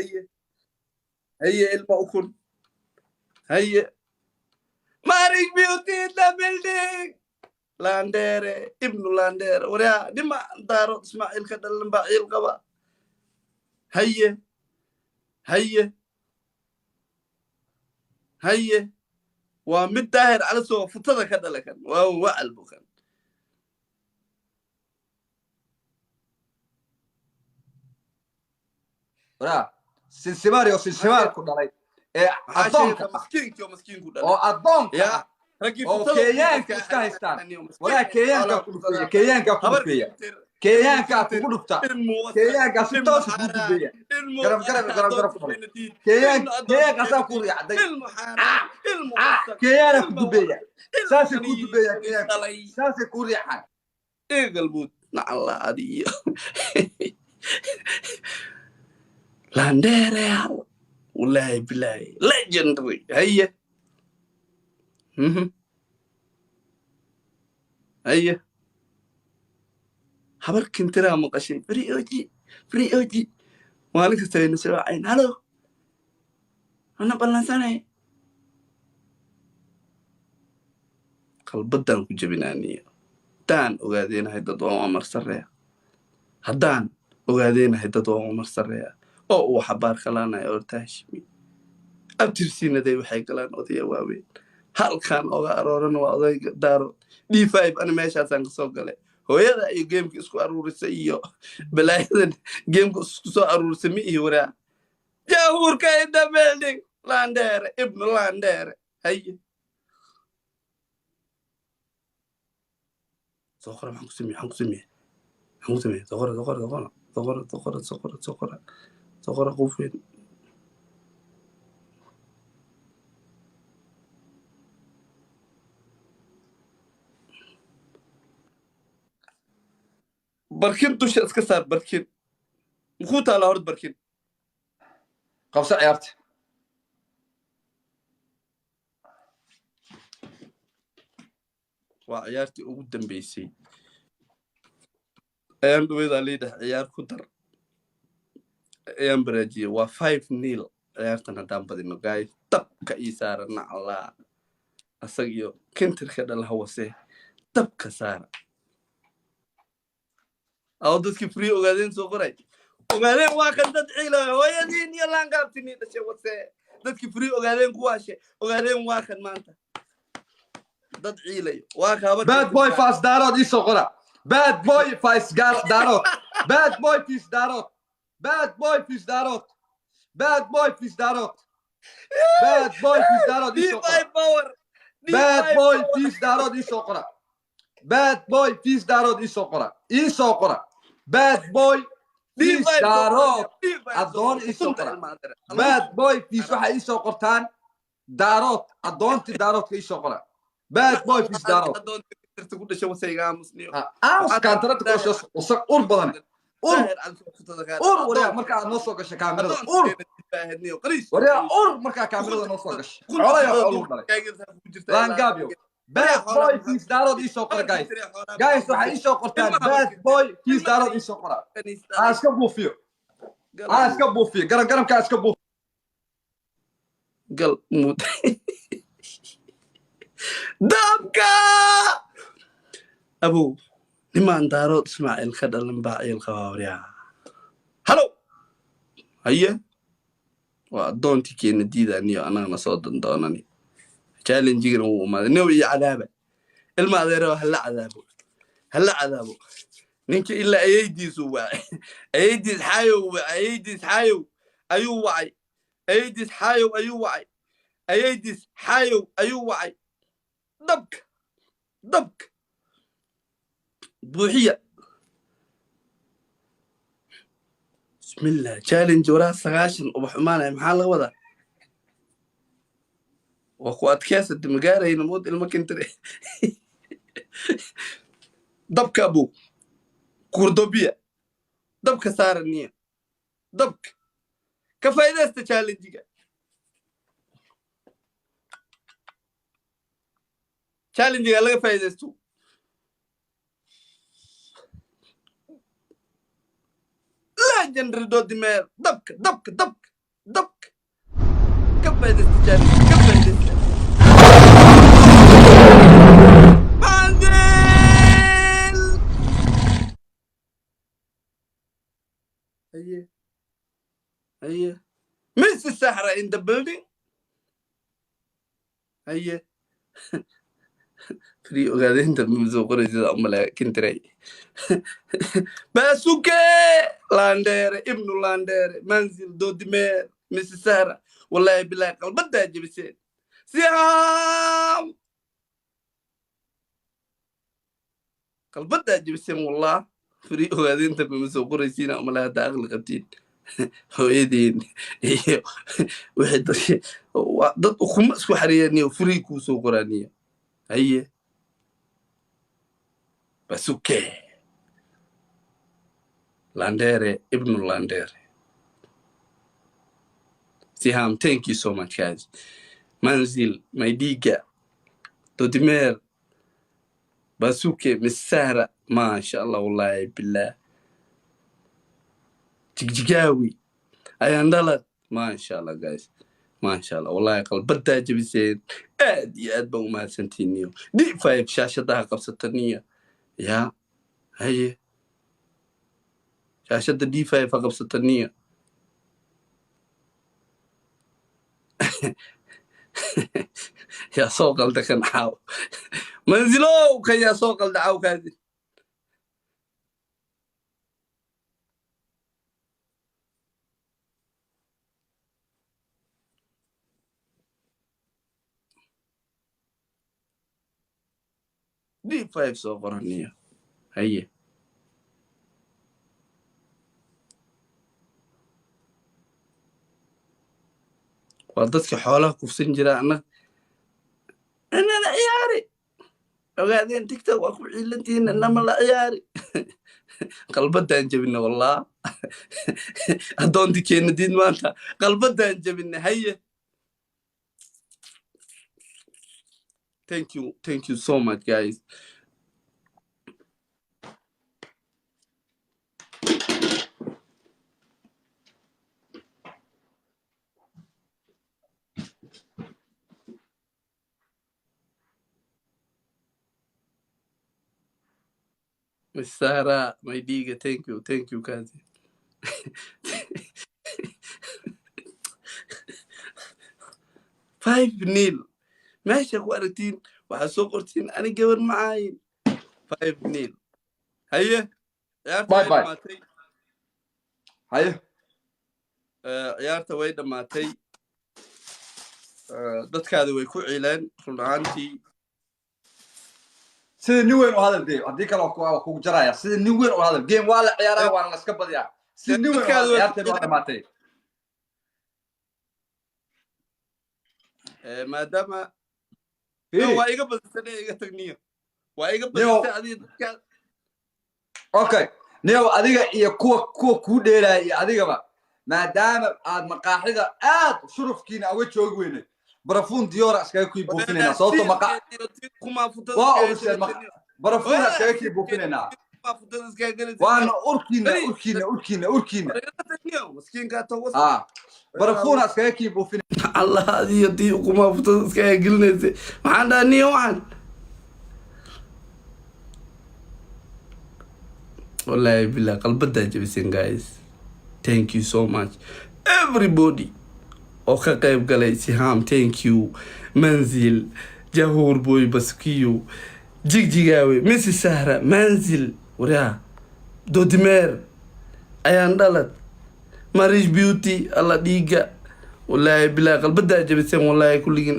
Haye, haye, ilma ukun. Haye, Marriage Beauty in the building. Landere ibnu landere, waryaa, nima Daaro Ismaaciil ka dhalan baa ciil qaba. Haye, haye, haye, waa mid Daahir Calisoo futada ka dhala kan, waa wacal bukan. Waraa Sinsimaar oo Sinsimaar ku dhalay ee maxaa addoonka sheegta ah maskiinkii oo maskiinku dhalay oo addoonka ya ah raggii oo futada Kenyaanka iska haystaan. Waraa Kenyaankaa ku dhufeeya, Kenyaankaa ku dhufeeya, Kenyaankaa kugu dhufta, Kenyaankaa si toos ah kugu dubeeya. Garab, garab, garab, garab ku dhalay. Kenyaan, Kenyaanka asaa ku riicday. Kenyaana ku dubeeya, saasay ku dubeeyaan Kenyaanka, saasay ku riixaan. Eegalbuud nacalla adiyo landheereyaal, wallahi bilahi, legendary. Haye. Haye, habar kintiraa maqashay. Free oji, free oji, maalin kasta ayna soo wacayn. Halo, ana ballansanay, qalbaddaan ku jebinaaniyo. Haddaan ogaadeenahay dad waa u amar sarreeya, haddaan ogaadeenahay dad waa u amar sarreeya oo uu xabaar kalaanaya orta Hashimi abtirsiinaday waxay galaan odaya waaweyn. Halkan oga aroorana waa odayga Daaro D5. Ani meeshaasaan kasoo galay. Hooyada iyo geemka isku aruurisay iyo balaayadan geemka isku soo aruurisay ma ihi. Waraa, jaahuurka in the building. Landheere ibnu landheere. Haye, soo qora. Maxaan ku sameeye? Maxaan ku sameeye? Maxaan ku sameeye? Soo qora, soo qora, soo qora, soo qora, soo qora, soo qora, soo qora, soo qora. Qof weyn barkin dusha iska saar. Barkin muxuu taalaa hort? Barkin. Qabso ciyaarta. Waa ciyaartii ugu dambeysay ayaan dhaweedaa liidhax ciyaar ku dar ayaan baraajiyey. Waa 5-0 ciyaartan. Haddaan badino, guys, dabka ii saara. Naclaa asag iyo kentirka dhalaha wase, dabka saara. Aw, dadkii free ogaadeen soo qoray. Ogaadeen waa kan dad ciilaya, hooyadiin iyo laangaabtinii dhashay wase. Dadkii free ogaadeen kuwaashe, ogaadeen waa kan maanta dad ciilayo, waa kaaba. Bad boy fast Daarood ii soo qora. Bad boy fast Daarood, bad boy fis Daarood, bad boy fis Daarood, bad boy fis Daarood, bad boy fis Daarood ii soo qora. D5 power. Bad D5 boy power. Fis Daarood ii soo qora. Bad boy fis Daarood ii soo qora, ii soo qora. Bad boy fis D5 Daarood. D5. Addoon ii soo qora. Bad boy fis waxay ii soo qortaan Daarood, addoontii Daaroodka ii soo qora. Bad boy fis Daarood. Ku dhashay wasayga aamusniyo. Aamus kaantarada ku dhashay, wasaq ur badan, ur ur. Waryaa, marka aad noo soo gashay kaamirada, ur. Waryaa, ur, markaa kaamirada noo soo gashay, xoolaya xooluu dhalay laangaabyo. Bad boy fis Daarood ii soo qora, guys. Guys, waxay ii soo qortaan bad boy fis Daarood ii soo qora. Aa iska buufiyo, aa iska buufiyo, garan garamkaa iska buufiyo. Gal mud dabka abow. Nimaan Daarood Ismaaciil ka dhalan baa ciil qabaa. Waryaa, halo, haye, waa addoontii keena diidaniyo annagana soo dandoonani. Challengigana wuu umaaday new iyo cadaaba. Ilma adeero, hala cadaabo, hala cadaabo ninka. Ilaa ayeydiisu wacay, ayeydiis xaayow wacay, ayeydiis xaayow ayuu wacay, ayeydiis xaayow ayuu wacay, ayeydiis xaayow ayuu wacay. Dabka, dabka buuxiya. Bismillah, challenge waraa 90 ubax imaanaya. Maxaa laga wadaa? Waa ku adkeesa magaarayna mood ilmo kintire. Dabka abow, kurdobiya, dabka saara niya, dabka ka faa'iidaysta challengiga. Challengiga laga faa'iidaysto. Legendary dodimeer, dabka, dabka, dabka. Faa'iidaysta chance, ka faa'iidaysta. Manzil! Haye. Haye. Mrs. Sahra in the building. Haye. Free ogaadinta ma soo qoraysida umale kintiray. Basuke Landere Ibnu Landere Manzil Dodimer Mrs. Sahra, wallahi billahi qalbadaa jebiseen. Siham, qalbadaa jebiseen wallah. Free ogaadinta ma soo qoraysiina umale hadda aqli qabtiin. Hooyadiin iyo wixii dadki waa dad ukuma isku xariiraniyo free kuu soo qoraaniyo. Haye, Basuke Landere Ibnu Landere Siham, thank you so much, guys. Manzil, my diga, Dodimer, Basuke, Miss Sahra, maasha Allah, wallahi billah. Jigjigawi ayaan dhalad, maasha Allah, guys, maasha Allah, wallahi qalbadaa jebiseen. Aad iyo aad baan umahadsantiiniyo. D5 shaashadaha qabsataniya ya. Haye, shaashada D5 ha qabsataniya. Yaa soo qalda kan caaw? Manzilow, kan yaa soo qalda caawkaasi? D5 soo qoraniyo. Haye. Waa dadka xoolaha kufsan jira. Annaga inala ciyaari ogaadeen TikTok waa ku ciilantihiin, inama la ciyaari. Qalbadaan jebina wallah. Addoontii keena diid maanta, qalbadaan jebina. Haye, thank you, thank you so much, guys. Miss Sarah, my diga, thank you, thank you, Kazi. 5-0. Meesha ku aragtiin waxaa soo qortiin ani gabar macaayin. 5-0. Haye, ciyaarta Bye way bye. dhamaatay. Haye. Ciyaarta way dhamaatay. Dadkaadi way ku ciileen run ahaantii. Sida nin weyn u hadal dee, haddii kale waa kugu jaraya. Sida nin weyn u hadal. Game waa la ciyaaraa, waana la iska badiyaa. Sida nin weyn u hadal. Dadkaadi way ku Ciyaarteed waa ciileen. dhamaatay. Maadaama Fiiri. Waa iga badisay, iga tagniyo, waa iga Niyow. badisay adiga dadkaad. Okay, niyow, adiga iyo kuwa kuu dheelaya iyo adigaba, maadaama aad maqaaxida aad shurufkiina uga joogi weynay, barafuun Diora iskaga kii buufinaynaa, sababto maqa waa ogiseen barafuuna iskaga kii buufinaynaa. Waana urkiina, urkiina, urkiina, urkiina. Ah, barafuuna iskaga kii buufina. Allah, adiyo tii ukumaa futada iskaga gelinaysay. Maxaan dhaha niyo? Waxaan wallahi billah qalbadaa jebisen. Guys, thank you so much, everybody oo ka qayb galay. Siham, thank you. Manzil, Jahuur Boy, Baskiyo, Jigjigaawe, Mrs Sahra, Manzil, waryaa, Dodimeer, ayaan dhalad, Marish Beauty, alla dhiiga, wallaahi bilaa qalbadaa jebiseen, wallaahi kulligiin.